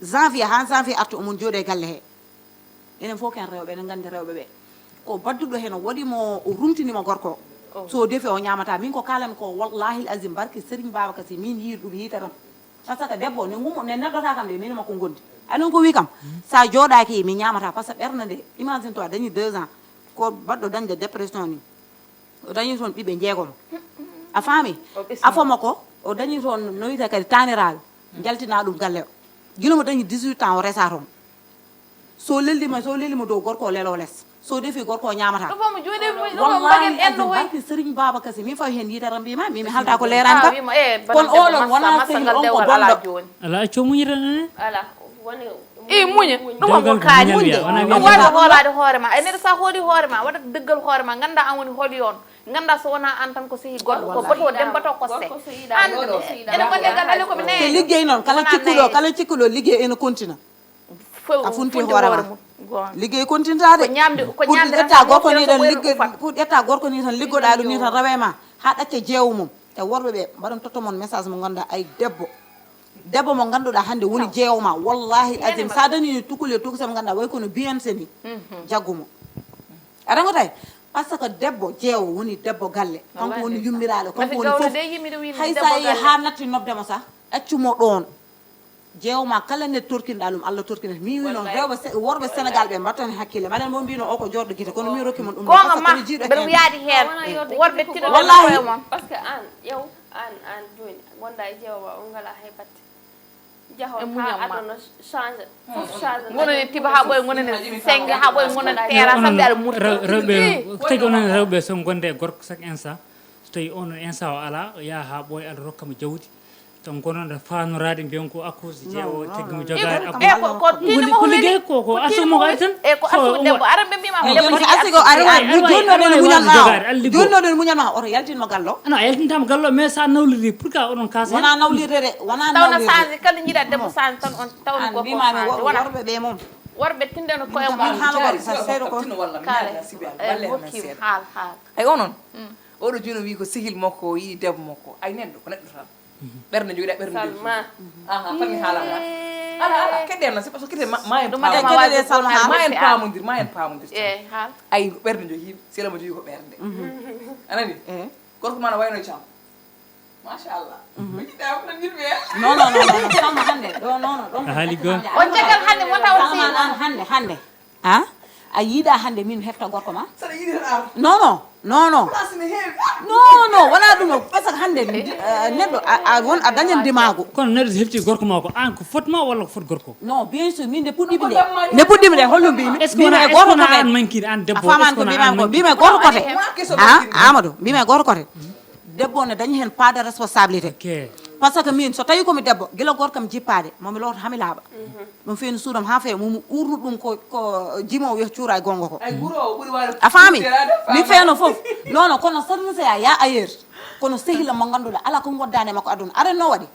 Janvier ha janvier artu omon jooɗi e galle he. Enen fof ken rewɓe enen gandi rewɓe ɓe. Ko badduɗo hen o waɗimo o rumtinimo gorko o. So defi o ñamata min ko kalami ko wallahi l azim barke sérigne baba kasi min yiir ɗum yiitatam. Par ce que debbo ne gumo ne neddota kam de min makko gondi. Anon ko wi kam sa jooɗaki mi ñamata par ce que ɓernde nde imagine toi dañi deux ans. Ko baɗɗo dañde dépression ni. O dañi toon ɓiɓɓe jeegomo. A faami? Afo makko o dañi toon no wiyta kadi taniraɓe. Jaltina ɗum galle o. Gila mo dañi dix-huit ans o resa toon. So leldima so lelima dow gorko o lelo les. So defi gorko o ñamata. Wallahi azim barki sérigne baba kasi min fawi hen yitata mbima mimi halta ko lerani kam. Kono oɗon wona sehil on ko bonɗo. Ala acco muñita nene. Ala woni. I muña ɗum omo kaani ɗum wawa hoolaade hoore ma e neɗɗo sa hooli hoore ma waɗata deggal hoore ma ganda an woni hooli on. Ganda so wona an tan ko sehi goɗɗo ko boto dembato ko se an ene wonde gandale komi ne. Te liggey noon kala cikkuɗo kala cikkuɗo liggey ene kontina. A funti hoore ma. Liggey continue taade. Ko ñamde, ko ñamde ƴetta gorko ni tan liggo, pour ƴetta gorko ni tan liggoɗa ɗum ni tan rawe ma ha ɗacca jeewo mum. E worɓe ɓe mbaɗan toto mon message mo ganduɗa ay debbo, debbo mo ganduɗa hande woni jeewo ma, wallahi azim sa dani ni tukule tukse mo ganduɗa way kono biyance ni. Jaggu mo. Aɗa ngo tay? Par ce que debbo jeewo woni debbo galle, kanko woni yummiraale, kanko woni fof. Hay sa yehi ha natti nodde mo sa accu mo ɗon. Jeewo ma kala ne torkinɗa ɗum, Allah torkinat. Mi wi noon rewɓe Se- worɓe Sénégal ɓe mbattani hakkille mbaɗen mo mbino o ko jorɗo gite kono mi rokki mon ɗum ɗo. Goonga ma. Mbeɗa mi yaadi heen. Worɓe tino wallahi. Koye mon. Parce que an ƴew an an jooni gonda e jeewo ma on ngala hay batte. Jahon ha aduna change. Fof change. Gonani tiba ha ɓoye gonani senge ha ɓoye gonani tera sambe aɗa murta. Rewɓe tagi onon rewɓe so gonde e gorko chaque instant. So tawi on instant o ala yaha ha ɓooya aɗa rokka mo jawdi. Tan kono nde faanoraade mbiyen ko à cause de jeewo tigi mo jogaade abbo. E ko ko tinni mo ko ligey ko ko asu mo ari tan. E ko asu debbo aran ɓe mbima ko debbo. Asi ko ari ari jonnoɗen muñal ma. Jonnoɗen muñal ma oto yaltin mo gallo. Ana yaltintam gallo mais sa nawliri pourquoi onon kasa? Wona nawlirde de wona nawlirde. Tawna change kala jiiɗa debbo change tan on tawna gorko change wona. Worɓe ɓe mom. Worɓe tindeno koye mum. Haala ko sa seedo ko. Kala. Haal haal. Ay onon. Oɗo jooni o wi ko sehil makko o yiɗi debbo makko ay neɗɗo ko neɗɗo tan. Ɓernde joɗa ɓernde joɗa. Salma. Aha fanni haala ma. Ala ala kedde na c'est parce que kedde ma en paamu. Kedde salma haala ma en paamondir ma en paamondir. Ay ɓernde joyi sehil ma joyi ko ɓernde. Anani? Gorko ma na wayno cam. Machallah. Ko jiɗɗa ko nandir ɓe. Non non non non salma hande ɗo non non ɗon. A haali goo. On caggal hande wota on salma an hande hande. A a yiiɗa hannde min mi hefta gorko ma? Saɗa yiɗi tan ar. Non non non non. Place ne heewi. Non non wona ɗum o parce que hannde eh, neɗɗo a a won a dañan ndimaagu. Kono neɗɗo so hefti gorko ma ko an ko fot ma walla ko fot gorko? Non bien sûr min nde puɗɗimi nde nde puɗɗimi nde holno mbimi? Est ce que mbimi wona e est ce que goto wona kote an mankiri an a debbo? Est ce faman que ko wona mbimi an an ko mankiri? Mbimi e goto kote. Wona question ha mankiri. Amadou mbimi e goto kote. Debbo ne dañi heen part de responsabilité. Ok. Parce que min so tawi komi debbo gila gorkam jippaade momi lowto hami laaɓa. Ɗum feewni suudam haa feewa momi uurnu ɗum ko ko jimo wiya cuura e gonga ko. A faami? Mi feewno fof. Non non kono saɗa seya ya ailleurs. Kono sehila mo ngannduɗa ala ko ngoddaani e makko aduna arenno waɗi.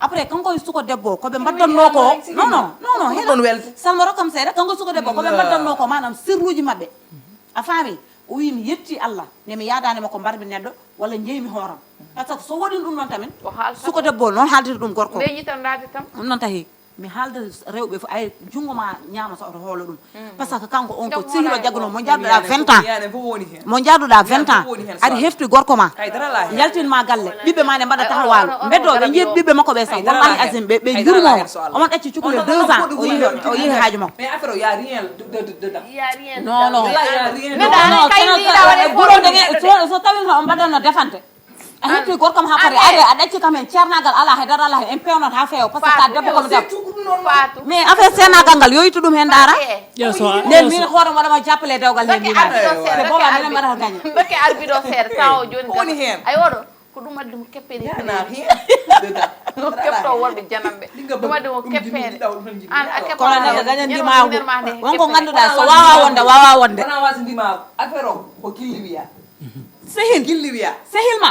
Après kanko e suko debbo ko ɓe mbaddannoo ko non non non non heɗon welde salma rokkam seeɗa kanko e suko debbo ko ɓe mbaddannoo ko maanaam sirluuji maɓɓe. A faami? O wi mi yetti allah nde mi yaadaanima ko mbarmi neɗɗo walla njeymi hooram. Par ce que so waɗin ɗum noon tamin suko debbo o noon haaldata ɗum gorko. Ɗum noon tahi mi haalda rewɓe fof ay junngo ma ñaama so oto hoolo ɗum. Par ce que kanko on ko sehilo jagguno mo jaaduɗa vingt ans mo jaaduɗa vingt ans aɗa hefti gorko ma yaltinma galle ɓiɓɓe ma ne mbaɗa taxawaalu mbeddo ɓe njiya ɓiɓɓe makko ɓe sax wallahi asim ɓe ɓe jurmo omon ɗacci cukule deux ans o yehi o yehi haaju makko. Non non non non so tawino on mbaɗanno defante. A hetti gorko ma hakkadi ari a ɗacci kam hen ceernagal ala he dara ala he en pewnat ha feewa parce que ka debbo kono debbo. Mais affaire ceernagal ngal yo ittu ɗum hen dara. Nden min hoore waɗama jappale dewgal hen mbima te booba minen mbaɗata gañe. Dokke arbiɗo seeɗa tawa joni woni hen ay oɗo ko ɗum addi mo keppere kepto worɓe janamɓe ɗum addi mo keppere an a keppaa gañandimaago wonko ngannduɗaa so waawaa wonde waawaa wonde. Wona wasindimaago affaire o ko gilli wiyaa. Sehil gilli wiyaa. Sehil ma.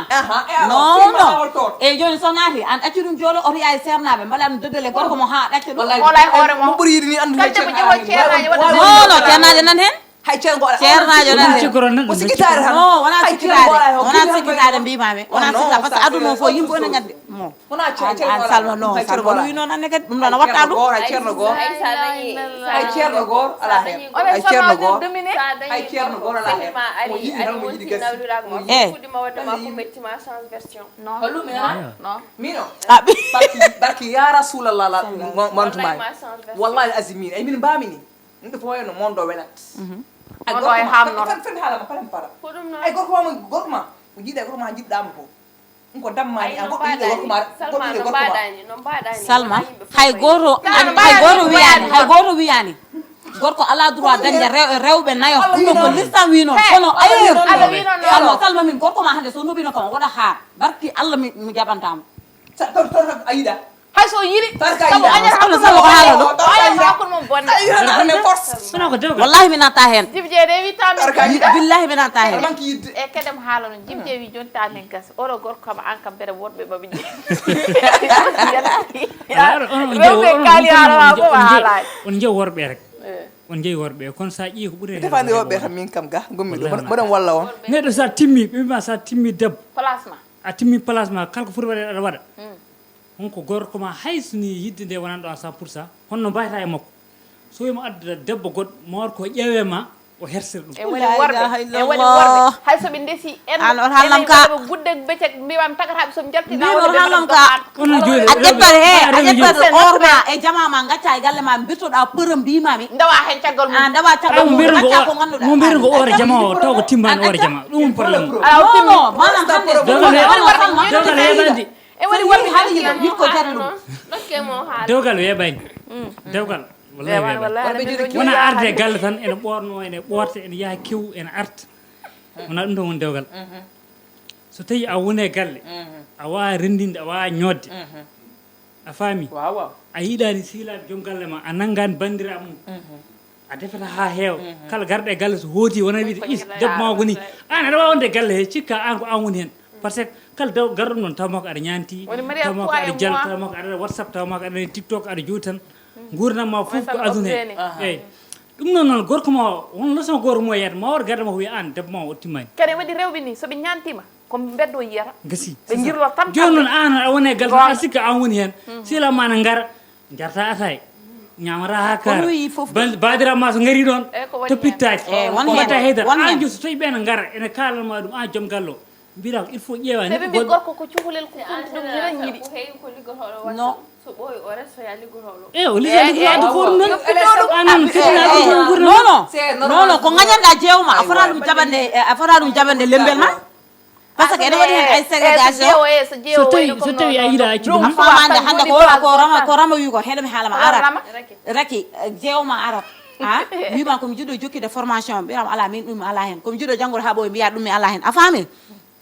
Non non. Eyi jooni so naati an accu ɗum jooɗo oto yaay seernaaɓe mbaɗa ɗum dodole gorko mo haa ɗacca ɗum. Hoolay hoore mo ɓuri yiɗi ni anndu. Non non ceernaajo nan heen. Hay ceerno goɗa ceernaajo nan heen. O sikkitaare tan. Non wona sikkitaade wona sikkitaade mbimami wona sikkitaade par ce que aduna o fof yimɓe one ngaddi mo. Wona ceerno salma non salma wi noon anne kadi ɗum ɗon a watta ɗum. Hay ceerno goor hay ceerno goor ala heen. Hay ceerno goor hay ceerno goor ala heen. Mo yiɗi tan mo yiɗi gasi. E fuɗɗima wadde ma ko mettima change version. Non non. Mino barki ya rasulallah la mantumaani. Wallahi azim min ay min mbamini. Ɗum ɗo fof no mondo welat. Ay gorko ma fen fen haala ma palen para. Ay gorko ma gorko ma ko jiiɗa gorko ma jiɗɗa mo ko. Ɗum ko dammaani a goɗɗo yiɗo gorko ma goɗɗo yiɗo gorko ma. Salma hay goto hay goto wiyani hay goto wiyani. Gorko ala droit dañde rewɓe nayo ɗum ɗo ko listan wi noon kono ayer. Salma salma min gorko ma hande so nobino kam waɗa ha barki Allah mi jaɓantamo. A yiɗa. Hay so yiɗi sabu añata hakkude mum o añata hakkude mum bonde. Wallahi mi natta hen. Jibje rewi tammi. Billahi mi natta hen. E kedem haala no jibje wi joni tamin gas oro gorko kam an kam bere worɓe babi je. Rewɓe kali haala ma fof a haalani. On jew worɓe rek. On jeyi worɓe, kono sa ƴeewi ko ɓuri Defani worɓe tan, min kam ga gommi ɗo mboɗon walla on. Neɗɗo sa timmi, ɓe mbima sa timmi debbo, place ma a timmi place ma, kala ko foti waɗe aɗa waɗa. On ko gorko ma, hay so ni yidde nde wonani ɗo à cent pour cent, honno mbayata e makko? So wima addude debbo goɗɗo, ma war ko ƴeewe ma, o hersir ɗum. E woni worɓe, e woni worɓe, hay so ɓe ndesi en, an on hallam ka ɓe gudde becce mbimami tagataɓe, so mi jalti ɗa wonde ɓe ɗum ɗo. Ono jooɗi a ƴettata he a ƴettata or ma e jama ma, gacca e galle ma, mbirtoɗa përëm mbimami ndawa hen caggal mum, ndawa caggal mum, gacca ko ganduɗa. Mo mbirgo ore jama o taw ko timmani ore jama, ɗum woni problème o. Ala o timmi. Manam hande dewgal heɓandi. E woni worɓe haaliyino wit ko jara ɗum. Dewgal weeɓani. Dewgal wallahi weeɓani. Wona arde e galle tan ene ɓoorno, ene ɓoorta, ene yaha kew, ene arta. Wona ɗum tan woni dewgal. So tawi a woni e galle, a wawa rendinde, a wawa ñoodde. A faami? A yiɗani sehilaɓe joom galle ma, a nanngani bandiraɓe mum. A defata ha heewa. Kala garɗo e galle so hooti wona wiide is debbo ma woni. An aɗa wawi wonde e galle he, cikka an ko an woni hen. Par ce que kala daw garɗo noon taw makko aɗa ñanti, taw makko aɗa jala, taw makko aɗa whatsapp, taw makko aɗa tiktok, aɗa jowti tan. Gurdam ma fof ko aduna he. Eyyi. Ɗum noon noon gorko ma o, won leçon goto mo yiyata ma, wor garɗo makko wiya an debbo ma o timmani. Kadi waɗi rewɓe ni soɓe ñantima ko mbeddo yiyata. Gasi. Ɓe jirlo tan. Joni noon an aɗa woni e galle tan, aɗa sikka an woni hen. Sila ma na ngara, jarta atay, ñamata ha kara. Badira ma so ngari ɗon, to pittaki, watta haydara. An joni so tawi ɓen ngara ene kalanma ɗum, an joom galle o, mbira ko il faut ƴeewa neɗɗo goɗɗo. Gorko ko cukalel, ko funti ɗum, minen yiɗi. No. So ɓooyi o ret, so yaa liggotoo ɗo. E o lisa liggotoo adda fof ɗum noon. Anan fitina ɗum gurna. Non non, non non, ko gañanɗa jeewo ma, a fota ɗum jaɓande, a fota ɗum jaɓande lembel ma. Par ce que ene waɗi hen ay ségrégation. So tawi so tawi a yiɗa accude ɗum, famande hande ko wona ko rama, ko rama wi ko heɗomi haalama arab. Raki jeewo ma arab. Ha wima komi jiɗɗo jokkide formation, mbiyam ala min ɗum ala hen, komi jiɗɗo janngude ha ɓooyi, mbiya ɗum mi ala hen, a faami?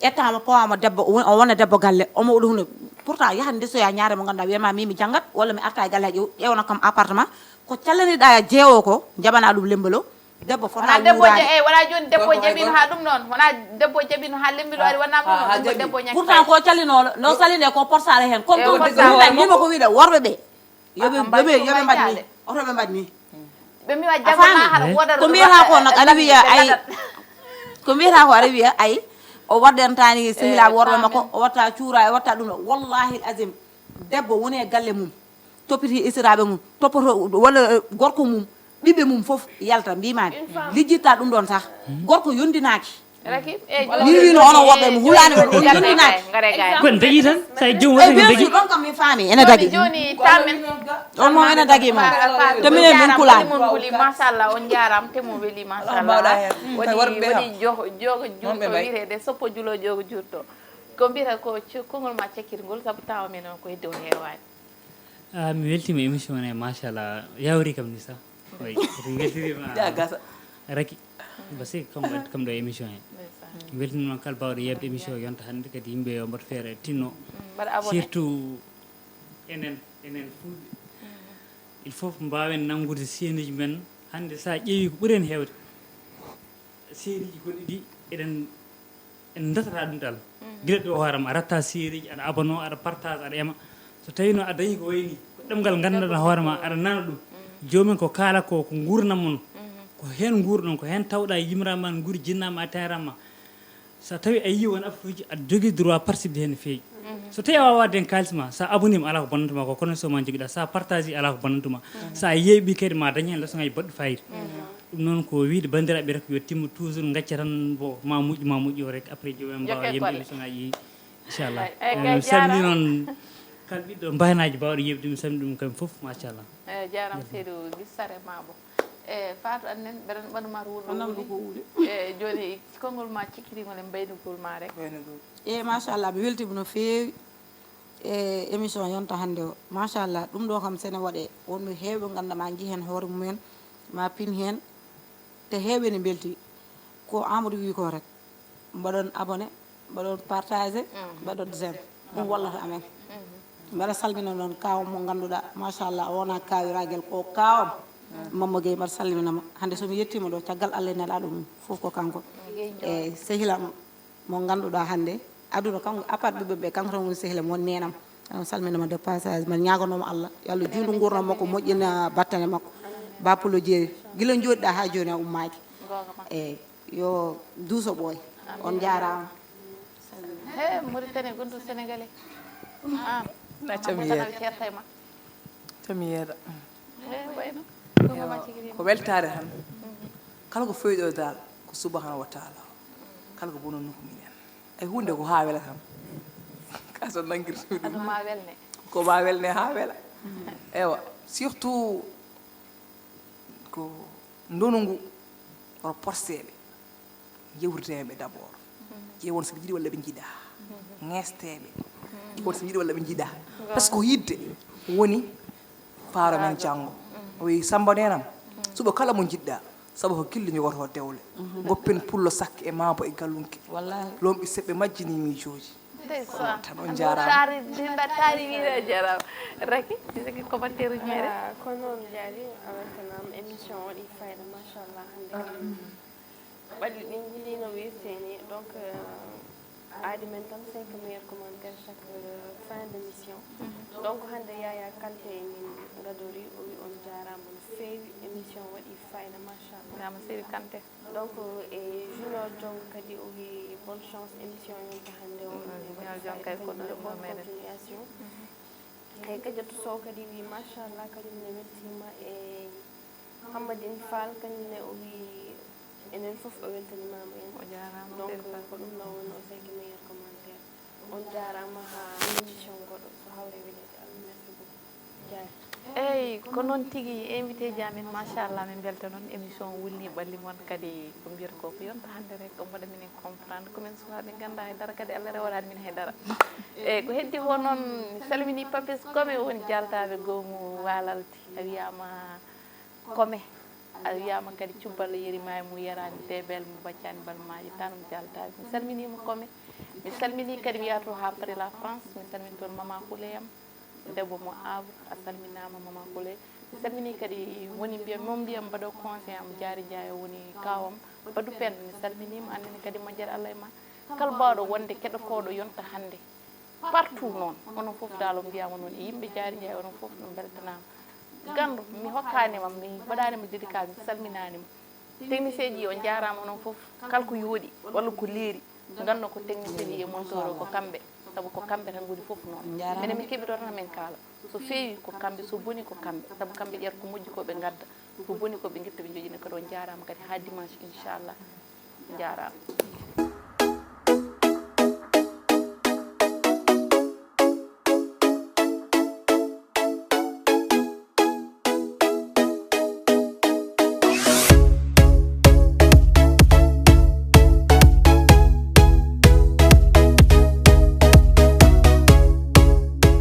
Ƴettama powama debbo, o wona debbo galle, omo waɗa hunde. Pourtant yahat ndesoya ñaare mo ganduɗa, wiyama min mi janngat walla mi arta e galle, ƴew ƴewna kam appartement. Ko callaniɗa jeewo ko, jaɓana ɗum lembelo. Debbo fota. Wona debbo je, wona joni debbo jaɓino ha ɗum noon, wona debbo jaɓino ha lembelo ari wonama ɗum noon, ɗum ko debbo ñakkitaji. Pourtant ko callino, no salline ko porsare hen, comme ɗum nima ko wiɗa worɓe ɓe. Yoɓe yoɓe yoɓe mbaɗ ni, oto ɓe mbaɗ ni. Ɓe mbiwa janggo ma haɗa wooda. Ko mbiyata ko nak aɗa wiya ay. Ko mbiyata ko aɗa wiya ay. O waddantani sehilaaɓe worɓe makko, o watta cuura, o watta ɗum ɗo. Wallahi azim, debbo woni e galle mum, toppiti esiraaɓe mum, toppoto walla gorko mum, ɓiɓɓe mum fof yalta, mbimami lijjitta ɗum ɗon sah. Gorko yondinaki. Ni wino onon woɓɓe mo hulani on, on yondinaki. Ko en dañi tan, sa e joom waɗi en dañi. Ɗon kam min faami ene dagi. Joni tamen. Ɗon moom ene dagi moom. To minen min kulani. Mon huli machallah, on jarama, temo weli machallah. Waɗi waɗi jogo jogo jurto, wiyetede soppo julo jogo jurto. Ko mbiyata ko kongol ma cakkirgol, sabu tawa min on ko hedde o hewani. Ah, mi weltima émission he, machallah, yawri kam ni sa. Oy, mi weltirima. Ya gasa. Raki. Basi kam waɗi kam ɗo émission he. Mi weltinima kala bawɗo yebde émission yonta hande, kadi yimɓe yo mbaɗ feere tinno. Surtout enen enen fulɓe. Il faut mbawen nanngude seeniji men. Hande sa ƴeewi ko ɓuuri en hewde, seeriji goɗɗi ɗi eɗen en datata ɗum tal. Gila ɗo hoorema a ratta seeriji, aɗa abono, aɗa partage, aɗa ema. So tawi noon a dañi ko wayni ko ɗemgal gandanɗa hoorema aɗa nana ɗum. Joomum ko kaala ko ko gurdam mon. Ko hen gurɗon, ko hen tawɗa yimiraama, nguur jinnaama, a tayraama. So tawi a yii won affiche uji, aɗa jogii droit participer heen no feewi. So tawi a waawaa waɗde heen kaalis ma, so a abonniima alaa ko bonnantuma, ko connexion ma njogiɗaa, so a partage alaa ko bonnantuma. So a yeeɓii kadi ma dañ heen leçon ngaji baɗɗi fayida. Ɗum noon ko wiyde banndiraaɓe rek yo timmu toujours, ngacca tan, bon, ma moƴƴu ma moƴƴu o rek, après joomum en mbaawa yemde émission ngaji ɗi, inchallah. Eyyi, mi salmini noon kala ɓiɗɗo mbaynaaji baawɗo yeeɓde, mi salmini ɗum kamɓe fof, machallah. Eyyi, jaaraama Seydou Gissare Mabo. E Fatou annen mbeɗen ɓanuma to wuro wuli. E joni konngol ma cikkirigol e mbaynugol ma rek. E machallah, mi weltima no feewi e émission yonta hannde o. Machallah, ɗum ɗo kam sene waɗe, wonɓe heewɓe ngannduɗaa ma nji heen hoore mumen, ma pin heen, te heewɓe ne mbelti. Ko Amadou wi ko rek, mbaɗon abonné, mbaɗon partagé, mbaɗon j'aime, ɗum wallata amen. Mbaɗa salmina noon kaaw mo ngannduɗaa machallah o wona kaawiragel, ko kaawam. Mamma Gueye, mbaɗa salminama. Hannde somi yettima ɗo, caggal Allah e nelaɗo mum fof ko kanko. E sehila mo ngannduɗaa hannde aduna kanko, à part ɓiɓɓe ɓe, kanko tan woni sehila mo, woni nenam. Aɗa salminama de passage, mbaɗa ñaganoma Allah yo Allah juuɗo gurdam makko, moƴƴina battane makko. Ba Pulo Jeeri. Gila jooɗiɗaa haa jooni a ummaaki. Goonga ma. Eeyi, yo duuso ɓooy. On njaaraama. He Mauritanie gonɗo Sénégalais. Ah, Na cami yeeɗa. Cami yeeɗa. He wayno. Ko weltaare tan. Kala ko fewɗo dal ko subhanahu wa taala. Kala ko bononnu ko minen. Ay huunde ko haa wela tan. Ka so nangirtude. Ko ma welne haa wela. Ewa, surtout ko ndonu ngu, oto porseɓe, yewtiteɓe d'abord. Ƴeewon soɓe njiɗi walla ɓe njiɗa. Ŋeesteɓe, ƴeewon soɓe njiɗi walla ɓe njiɗa. Parce que ko yidde woni faaro men janngo. O wi samba nenam, suɓo kala mo njiɗɗa, sabu ko gilli jogoto dewle. Goppen pullo sakke e maabo e gallunke. Lomɓi seɓɓe majjini miijooji. Kono tan on njaaraama. Taari dinda taari wiira jaraama. Raki, raki commentaire uji mere. Ko noon jaari a weltanaama, émission waɗi fayda machallah hannde kam. Ɓalli ɗi njilino wirteni donc aadi men tan cinq meilleur commentaire chaque fin de mission. Donc hannde Yaya Kanté min gadori, o wi on jaaraama no feewi, émission waɗi fayda machallah. Jaaraama Seri Kanté. Donc e Junior Jong kadi o wi bonne chance émission yonta hannde o. Junior Jong kay ko ɗo ɗo meɗen. Continuation. E Kadiatou Sow kadi wi machallah, kañum ne weltima. E Hammadine Fall kañum ne o wi enen fof o weltanimama en. O jaaraama. Donc Seri Fall. Ko ɗum ɗo woni o cinq meilleur commentaire. On jaaraama, haa émission goɗɗo so hawre weleede Allah. Merci beaucoup. Jaari. Eyyi, ko noon tigi invité ji amen, machallah, min mbelta noon. Émission wulni ɓalli mon kadi, ko mbiyata ko ko yonta hannde rek, o mbaɗa minen comprendre ko min suwaa, min ngannda hay dara kadi, Allah rewataani min hay dara. Eyyi, ko heddi ko noon, mi salmini Papis Kome, woni jaltaaɓe goomu Waalalti, a wiyaama Kome, a wiyaama kadi cubbal yerimaay mo yeraani debel mo baccaani bal maaji tan, mo jaltaaɓe. Mi salminiima Kome, mi salmini kadi mi yaha to haa Paris la France, mi salmini toon Mama Houleyam, debbo mo Havre, a salminaama Mama Houley. Mi salmini kadi woni mbiya, mo mbiya mbaɗo conseil am, Jaari Njaay o woni kaawam. Badu Penda, mi salminiima, annene kadi majjere Allah e ma. Kala baawɗo wonde keɗotooɗo yonta hannde. Partout noon, onon fof daal on mbiyaama noon e yimɓe Jaari Njaay, onon fof no mbeltanaama. Ganndo, mi hokkaani ma, mi mbaɗaani ma dédicace, mi salminaani ma. Technicien ji o njaaraama onon fof, kala ko yooɗi walla ko leeri, nganndo ko technicien ji e monteur o ko kamɓe, sabu ko kamɓe tan ngoni fof noon. Minen min keɓito tan min kaala. So feewi ko kamɓe, so boni ko kamɓe, sabu kamɓe ƴeewta ko moƴƴi ko ɓe ngadda, ko boni ko ɓe ngitta ɓe njoƴina kadi. On njaaraama kadi haa dimanche inchallah. Njaaraama.